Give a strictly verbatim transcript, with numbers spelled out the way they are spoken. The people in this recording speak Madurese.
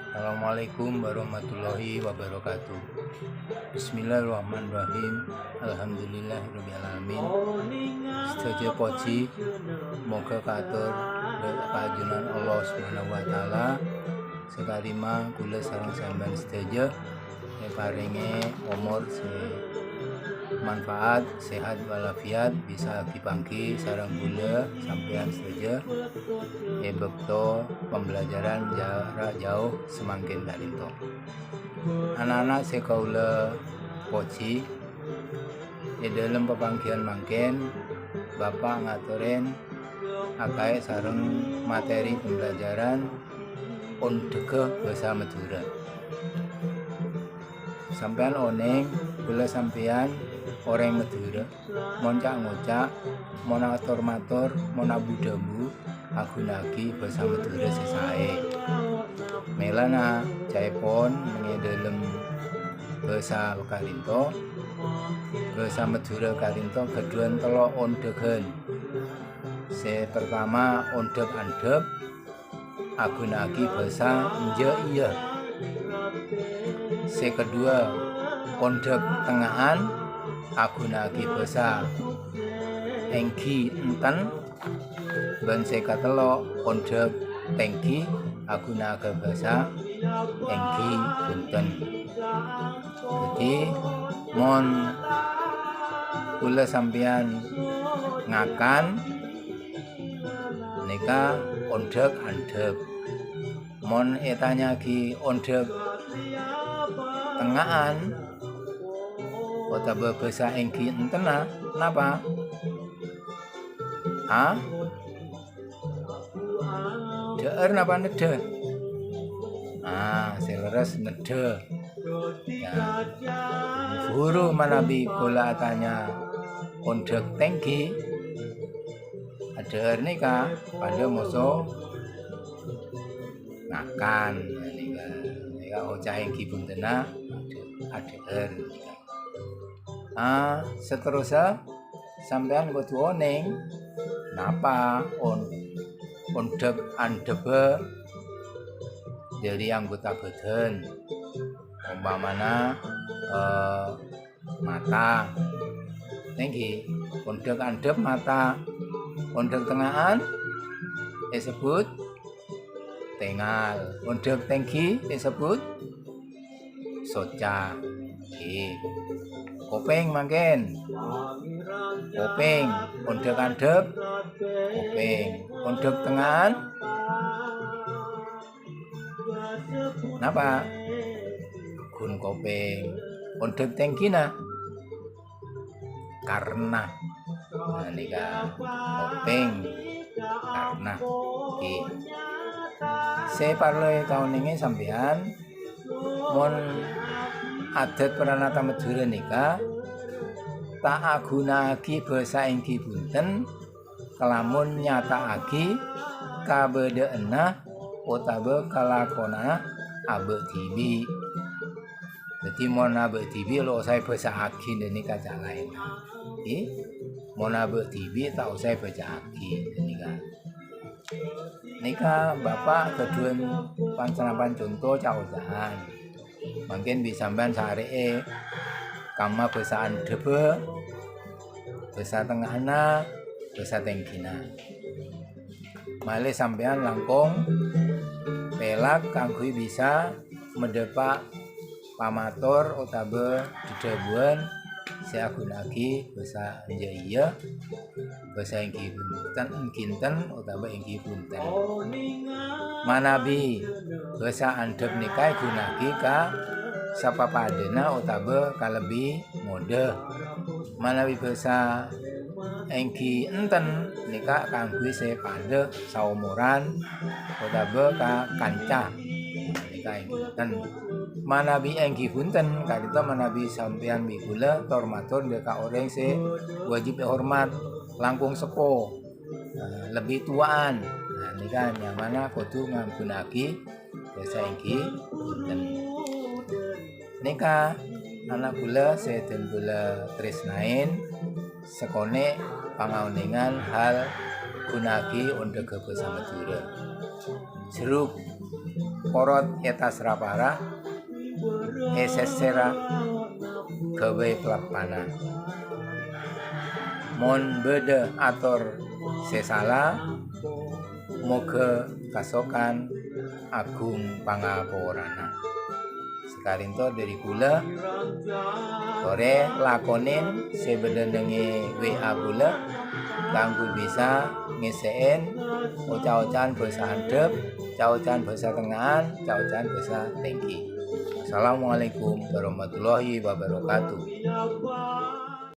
Assalamualaikum warahmatullahi wabarakatuh. Bismillahirrahmanirrahim. Alhamdulillahirabbil alamin. Sadhâjâ pojhi moghâ kaator dâ' ka Junjunan Allah Subhanahu wa Ta'ala, sè karèma kaulâ sareng sampèyan sadhâjâ èparèngè omor sè manfaat, sehat walafiat, bisa ghi-pangghi sareng kaulâ sampèyan sadhâjâ è bâkto pembelajaran jarak jauh samangkèn ka'dinto. Ana'-ana' sè kaulâ pojhi, è dhâlem papangghiyân mangkèn, Bapa' ngatorè akaè sareng materi pembelajaran ondhâghâ bhâsa Madhurâ. Sampèyan onèng, kaulâ sampèyan orèng Madhurâ, mon ca'-ngoca', mon ator-mator, mon abu-dhâbu, aghuna'aghi bhâsa Madhurâ sè saè. Mèlana, ca'èpon neng è dhâlem bhâsa ka'dinto, bhâsa Madhurâ ka'dinto ghâdhuwân tello' ondhâghân. Sè partama, ondhâg andhâp, aghuna'aghi bhâsa enjâ' iyâ. Sè kaduwâ, ondhâg tengnga'an, aghuna'aghi bhâsa èngghi enten. Bân sè katello', ondhâg tèngghi, aghuna'aghi bhâsa èngghi bhunten. Dhâddhi, mon kaulâ sampèyan ngakan, nèka ondhâg andhâp. Mon ètanya'aghi ondhâg tengnga'an otabâ bhâsa èngghi entenna, napa? Ha? Dhâ'âr napa neddhâ? Ah, sè lerres neddhâ. Ya. Bhuru manabi kaulâ atanya ondhâg tèngghi, adhâ'âr nèka padâ moso ngakan. Nèka, nèka oca' èngghi bhuntenna adhâ'âr nèka. Ah, saterrossa, sampèyan kodhu onèng napa on-, ondhâg andhâbbhâ dhâri anggota bhâdhân. Ompamana, eh, mata. Èngghi, ondhâg andhâp mata. Ondhâg tengnga'an èsebbhut tèngal. Ondhâg tèngghi èsebbhut soca. Ngghi. Kopèng mangkèn. Kopèng. Ondhâg andhâp. Kopèng. Ondhâg tengnga'an. Napa? Ghun kopèng. Ondhâg tèngghina. Karna. Nah, nèka kopèng. Karna. Ngghi. Sè parlo èkaonèngè sampèyan, mon adat pranata Madhurâ nèka ta' aghuna'aghi bhâsa èngghi bhunten, kalamon nyata'aghi kabâdâ'ânna otabâ kalakowanna abâ' dhibi'. Dhâddhi, mon abâ' dhibi' lo' osa èbhâsa'aghi, nèka ca' laèn. Ngghi? Mon abâ' dhibi' ta' osa èbhâsa'aghi, nèka. Nèka Bapa' ghâdhuwân pan-sarampan conto ca'-oca'an. Mangkèn bi' sampèyan sarè'è kamma bhâsa andhâbbhâ, bhâsa tengnga'anna, bhâsa tèngghina. Malè sampèyan langkong pèlak kaangghuy bisa madhâpa' pamator otabâ dhâdhâbuwân sè aghuna'aghi bhâsa enjâ' iyâ, bhâsa èngghi bhunten, èngghi enten otabâ èngghi bhunten. Manabi bhâsa andhâp nèka èghuna'aghi ka sapapadâna otabâ kalebbi ngodâ. Manabi bhâsa èngghi enten nèka kaangghuy sè padâ saomoran otabâ ka kanca. Nèka èngghi enten. Manabi èngghi bhunten, ka'dinto manabi sampèyan bi' kaulâ tor-mator dâ' ka orèng sè wajib èhormat, langkong seppo, eh, lebbi towa'an. Nah, nèka nyamana kodhu ngaghuna'aghi bhâsa èngghi bhunten. Nèka ana' kaulâ sè dhân kaulâ trèsnaè, sakonè' pangaonèngan hal ghuna'aghi ondhâghâ bhâsa Madhurâ. Jeruk. porot è attas ra-para, è sèssèra ghâbây palappana. Mon bâḍâ ator sè sala, moghâ kasokan aghung pangaporana. Sakalèntor ḍâri kaulâ, torè lakonè sè bâḍâ neng è W A kaulâ kaangghuy bisa ngèssè'è ca-oca'an bhâsa anḍhâp, ca-oca'an bhâsa tengnga'an, ca-oca'an bhâsa tèngghi. Assalamualaikum warahmatullahi wabarakatuh.